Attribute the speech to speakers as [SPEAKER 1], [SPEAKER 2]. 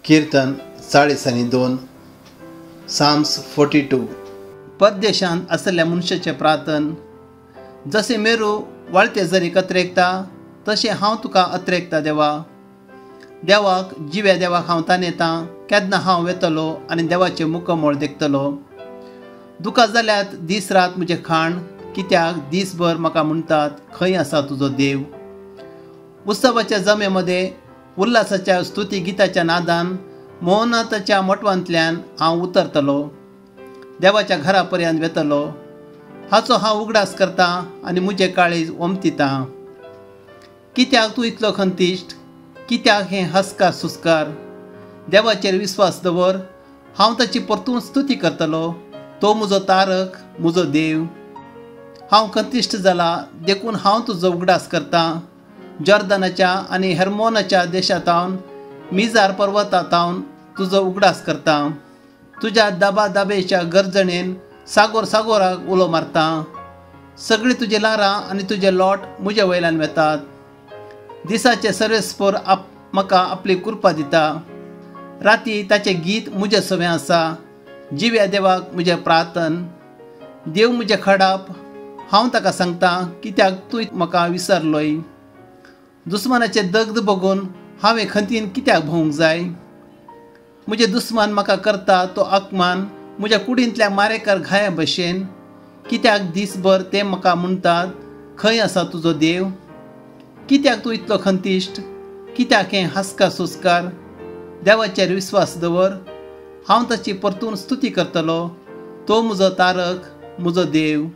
[SPEAKER 1] कीर्तन 42, Psalms 42. परदेशांत आसल्या मनशाचें प्रार्थन. जशें मेरू वाळते जरी कत्रेकता तशें हांव तुका अत्रेकता देवा. देवाक जिव्या देवाक हांव तानेता, केन्ना हांव वेतलो आनी देवाचें मुखमळ देखतलो. दुकां जाल्यात दीस रात म्हजें खाण, कित्याक दीसभर म्हाका म्हणटात खंय आसा तुजो देव. उत्सवाच्या जमे मदें उल्हासाच्या स्तुती गिताच्या नादान मोहनाथाच्या मोटवांतल्यान हांव उतरतलो, देवाच्या घरा पर्यंत वेतलो. हाचो हांव उगडास करता आनी म्हजें काळीज ओमतिता. कित्याक तूं इतलो खंतिश्ट, कित्याक हें हसकार सुस्कार. देवाचेर विस्वास दवर, हांव ताची परतून स्तुती करतलो. तो म्हजो तारक, म्हजो देव. हांव खंतिश्ट जाला देखून हांव तुजो उगडास करता. जॉर्दनाच्या आनी हेर्मोनाच्या देशांतावन, मिजार पर्वतांतावन तुजो उगडास करता. तुज्या दाबादाबेच्या गर्जणेन सागोर सागोराक उलो मारता. सगळीं तुजी ल्हारां आनी तुजे लोट म्हज्या वयल्यान वेतात. दिसाचे सर्वेस्पोर म्हाका आपली कृपा दिता. राती ताचें गीत म्हजें सवें आसा. जिव्या देवाक म्हजें प्रार्थन. देव म्हजें खडाप, हांव ताका सांगता कित्याक तूं म्हाका विसरलोय. दुस्मानाचे दग्ध बघून हांवें खंतीन कित्याक भोवंक जाय. म्हजे दुस्मान म्हाका करता तो अपमान म्हज्या कुडींतल्या मारेकार घाया भशेन. कित्याक दीसभर ते म्हाका म्हणटात खंय आसा तुजो देव. कित्याक तूं इतलो खंतिश्ट, कित्याक हें हासकार सुस्कार. देवाचेर विस्वास दवर, हांव ताची परतून स्तुती करतलो. तो म्हजो तारक, म्हजो देव.